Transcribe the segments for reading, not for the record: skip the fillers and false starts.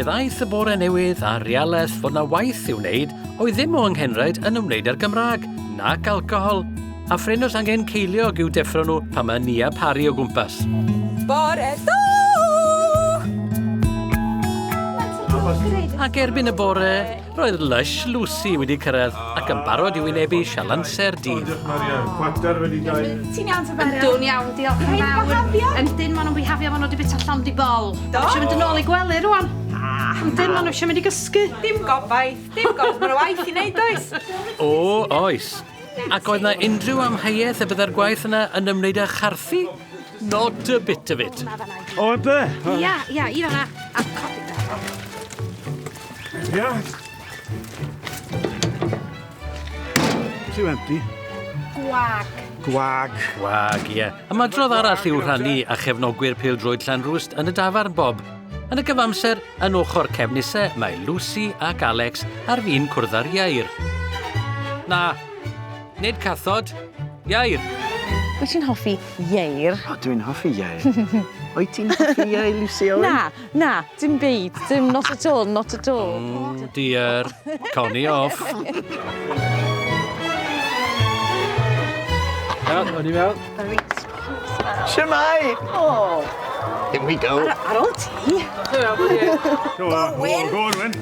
ddaeth y bore newydd a'r realaeth fod 'na waith i'w wneud oedd ddim o anghenraid yn ymwneud â'r Gymraeg, nac alcohol, a phrin oes angen ceiliog i'w deffro nhw pan mae Nia Parry o gwmpas. Bore da! Ac erbyn y bore, Roedd Lush Lucy wedi cyrraedd ac yn barod i wynebu sialanser dydd. Diolch Marian, chwarter wedi dau. Ti'n iawn Tyfarian? Ydw'n iawn, diolch yn fawr. Ydyn, maen nhw'n bihafio, maen nhw wedi bwyta llond i bol. Do? Eisiau mynd yn ôl i gwely rwan. Ydyn, maen nhw eisiau mynd i gysgu. Dim gobaith, dim gobaith, maen nhw waith i wneud, oes? O, oes. Ac oedd 'na unrhyw amheuaeth y byddai'r gwaith yna yn ymwneud â charthu? Not a bit of it. O, ynde? Ia, ia, i fan'na. A codi. Ia. Beth yw empty? Gwag. Gwag. Gwag, ie. Ymadrodd arall i'w rhannu â chefnogwyr pêl-droed Llanrwst yn y dafarn, Bob. Yn y cyfamser, yn ochr cefnise, mae Lucy ac Alex ar fin cwrdd â'r ieir. Na, nid cathod, ieir. Wyt ti'n hoffi ieir? O, dwi'n hoffi ieir. Wyt ti'n hoffi ieir, Lucy Owen? Na, na, dim byd. Dim, not at all, not at all. Oh dear, Connie off. Iawn, o'n i mewn. Shwmae! Oh! Here we go. Ar ôl ti. Go on, go on, Wyn.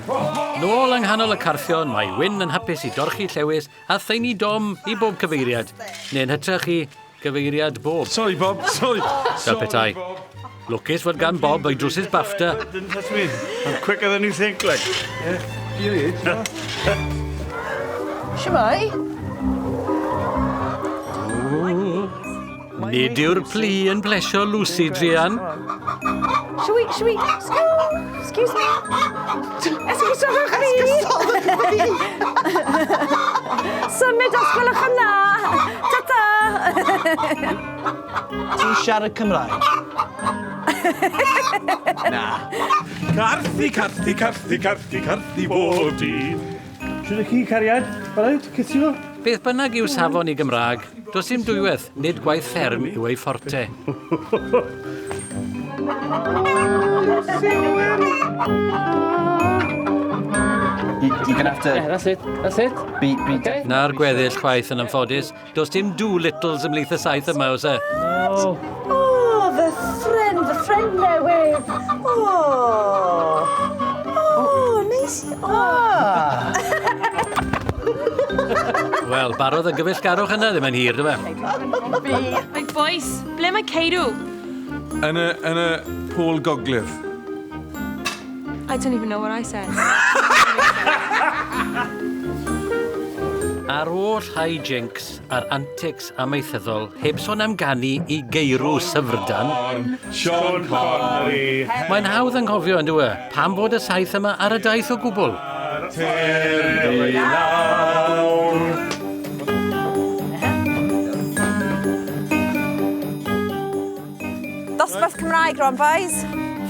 Nôl yng nghanol y carthion, mae Wyn yn hapus i dorchi llewys a thaenu dom i bob cyfeiriad, neu'n hytrach i gyfeiriad Bob. Sorry, Bob, sorry. Fel petai. Lwcus fod gan Bob ei drwsus BAFTA. Didn't touch me. I'm quicker than you think, like. Yeah. Shwmae? Nid yw'r plu yn plesio Lucy, druan. Shall we, shall we, excuse me. Esgusodwch fi. Esgusodwch fi. Symud os gwelwch yn dda. Ta-ta. Ti'n siarad Cymraeg? Na. Carthu, carthu, carthu, carthu, carthu bob dydd. Shwt ych chi, cariad? Barod? Cytuno? Beth bynnag yw safon i Gymraeg, does dim dwywaith, nid gwaith fferm yw ei fforte. You, you're gonna have to... Yeah, that's it. That's it. Be, be okay. Na'r gweddill chwaith yn anffodus. Does dim Doolittles ymhlith y saith yma, oes e? Oh. Oh, fy ffrind, fy ffrind newydd. Oh. Oh, neis. Oh. Wel, barodd y gyfeillgarwch yna ddim yn hir, do fe? Right, boys, ble mae Ceirw? Yn y, yn y Pôl Gogledd. I don't even know what I said. Ar ôl hijinks a'r antics amaethyddol, heb sôn am ganu i geirw syfrdan, Sean Connery. mae'n hawdd anghofio, yn dyw e, pam fod y saith yma ar y daith o gwbl. Terry lawr. Dosbarth Cymraeg rwan, boys.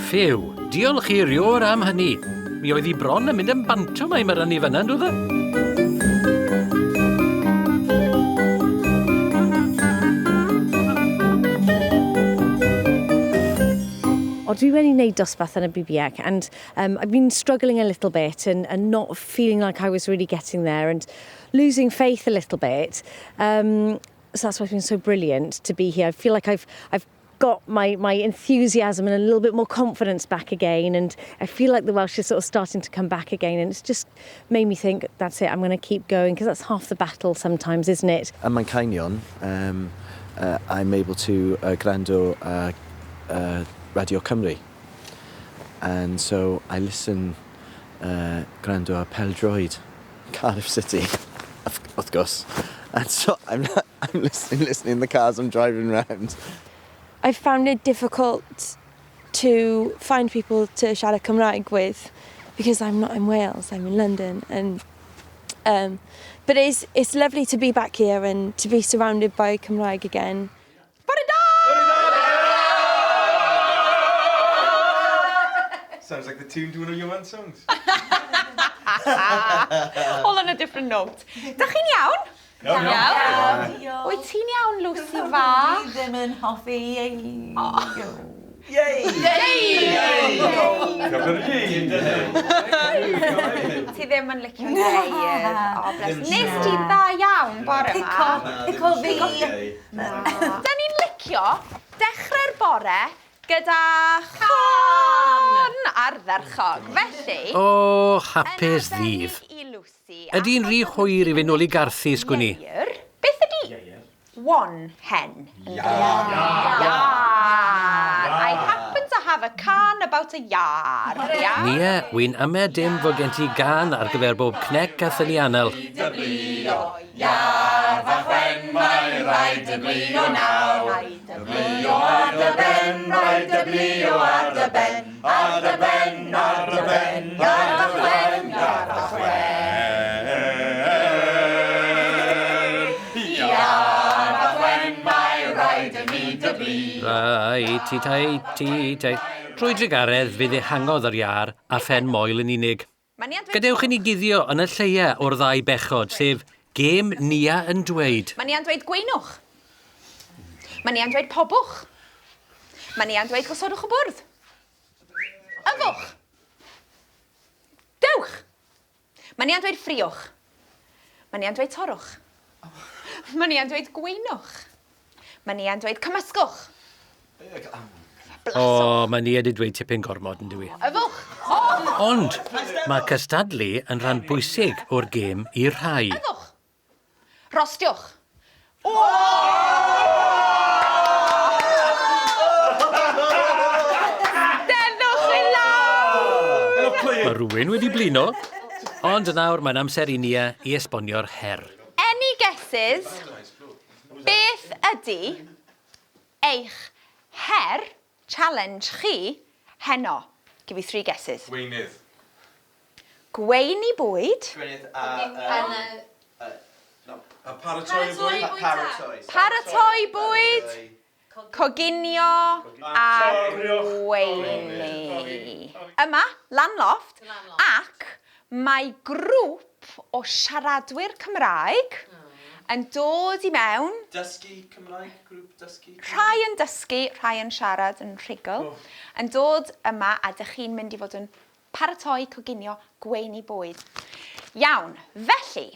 Ffiw, diolch i Rior am hynny. Mi oedd hi bron yn mynd yn bantomaim ar ni fan'na, on'd oedd e? O, dwi wedi wneud dosbarth yn y BBEC and I've been struggling a little bit and not feeling like I was really getting there and losing faith a little bit. So that's why it's been so brilliant to be here. I feel like I've got my enthusiasm and a little bit more confidence back again, and I feel like the Welsh is sort of starting to come back again, and it's just made me think, that's it, I'm going to keep going, because that's half the battle sometimes, isn't it? Ym Manceinion, I'm able to gwrando Radio Cymru. And so I listen gwrando ar pêl-droed, Cardiff City, wrth gwrs. And so I'm listening in the car as I'm driving round. I found it difficult to find people to siarad Cymraeg with because I'm not in Wales, I'm in London. But it's lovely to be back here and to be surrounded by Cymraeg again. Bore da! Sounds like the tune to one of your songs. All on a different note. Da chi'n iawn? Iawn. Iawn. Wyt ti'n iawn, Lucy fach? Dwi ddim yn hoffi ei... Ti ddim yn licio ieir. O, bless. Nes ti dda iawn bore yma. Pico fi. Da ni'n licio dechrau'r bore gyda chân ardderchog. Felly... O, hapus ddydd. I Lucy. Ydy'n rhy hwyr i fynd nôl i Garthu, sgwn i? Ieir. Beth ydi one hen? Iar. Iar. I happen to have a can about a iar. Ia? Nia, wy'n ame dim fod gen ti gan ar gyfer bob cnec a thynnu anel. Iar fach wen, mae rhaid dy blio nawr. Dy blio ar dy ben, rhaid dy blio ar dy ben. Ar dy ben, ar dy ben, iar fach wen, iar fach wen. Iar fach wen, mae rhaid i mi dy blio. Rai, ti, tai, ti, tai. Trwy drugaredd fe ddihangodd yr iâr a phen moel yn unig. Gadewch i ni guddio yn y lleia o'r ddau bechod, sef gêm Nia yn dweud. Mae Nia'n dweud gweinwch. Mae Nia'n dweud pobwch. Mae Nia'n dweud gosodwch y bwrdd. Yfwch. Dewch. Mae Nia'n dweud ffriwch. Mae Nia'n dweud torrwch. Mae Nia'n dweud gweinwch. Mae Nia'n dweud cymysgwch. O, mae Nia wedi dweud tipyn gormod yn dywi. Yfwch. Ond mae cystadlu yn rhan bwysig o'r gêm i'r rhai. Yfwch. Rostiwch. Dennwch i lawr! Mae rhywun wedi blino, ond nawr mae'n amser i Nia i esbonio'r her. Any guesses? Beth ydy eich her, challenge chi, heno? Give you three guesses. Gweinydd. Gweini bwyd. Gweinydd a... A paratoi bwyd. Paratoi. Paratoi bwyd. Coginio a gweini. Yma, Lanloft, ac mae grŵp o siaradwyr Cymraeg yn dod i mewn. Dysgu Cymraeg, grŵp dysgu. Rhai yn dysgu, rhai yn siarad yn rhugl, yn dod yma a dych chi'n mynd i fod yn paratoi, coginio, gweini bwyd. Iawn, felly,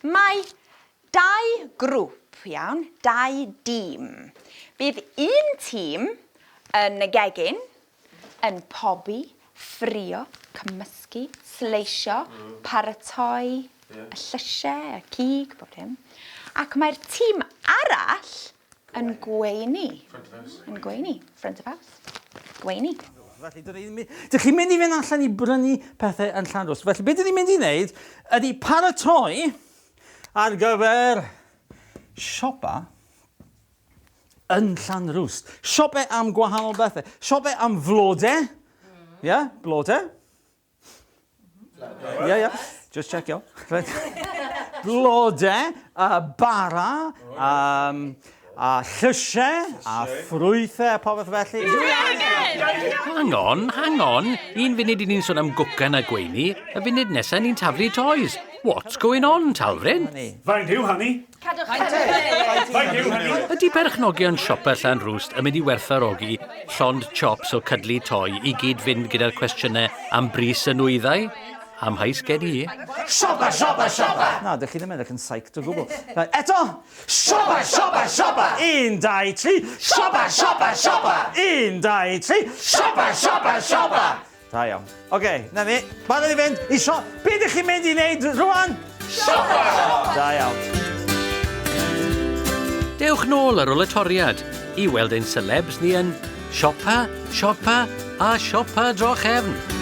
mae dau grŵp, iawn, dau dîm. Bydd un tîm yn y gegin, yn pobi, ffrio, cymysgu, sleisio, paratoi y llysiau, y cig, bob dim. Ac mae'r tîm arall yn gweini. Front of house. Yn gweini, front of house. Gweini. Felly, dych chi'n mynd i fynd allan i brynu pethau yn Llanrwst. Felly, beth dyn ni'n mynd i wneud ydy paratoi ar gyfer siopa yn Llanrwst. Siopa am gwahanol bethau. Siopa am flodau. Ie, yeah, blodau. Ie, ie. Just checkio. Right. Blodau, a bara, a llysiau, a ffrwythau, a popeth felly. Hang on, hang on. Un funud i ni'n sôn am gwcan a gweini, y funud nesaf ni'n taflu toys. What's going on, Talfryn? Faint yw hynny? Faint yw hynny? Ydy berchnogion siopa Llanrwst yn mynd i werthfawrogi llond chops o cuddly toy i gyd fynd gyda'r cwestiynau am bris y nwyddau? Am hais gen i. Siopa, siopa, siopa! Na, dych chi ddim edrych yn psyched o gwbl. Right, eto! Siopa, siopa, siopa! 1, 2, 3! Siopa, siopa, siopa! 1, 2, 3! Siopa, siopa, siopa! Da iawn. Oce, okay, na ni. Barod i fynd i sio... Be ydych chi'n mynd i wneud rwan? Siopa! Da iawn. Dewch nôl ar ôl y toriad i weld ein celebs ni yn siopa, siopa a siopa drachefn.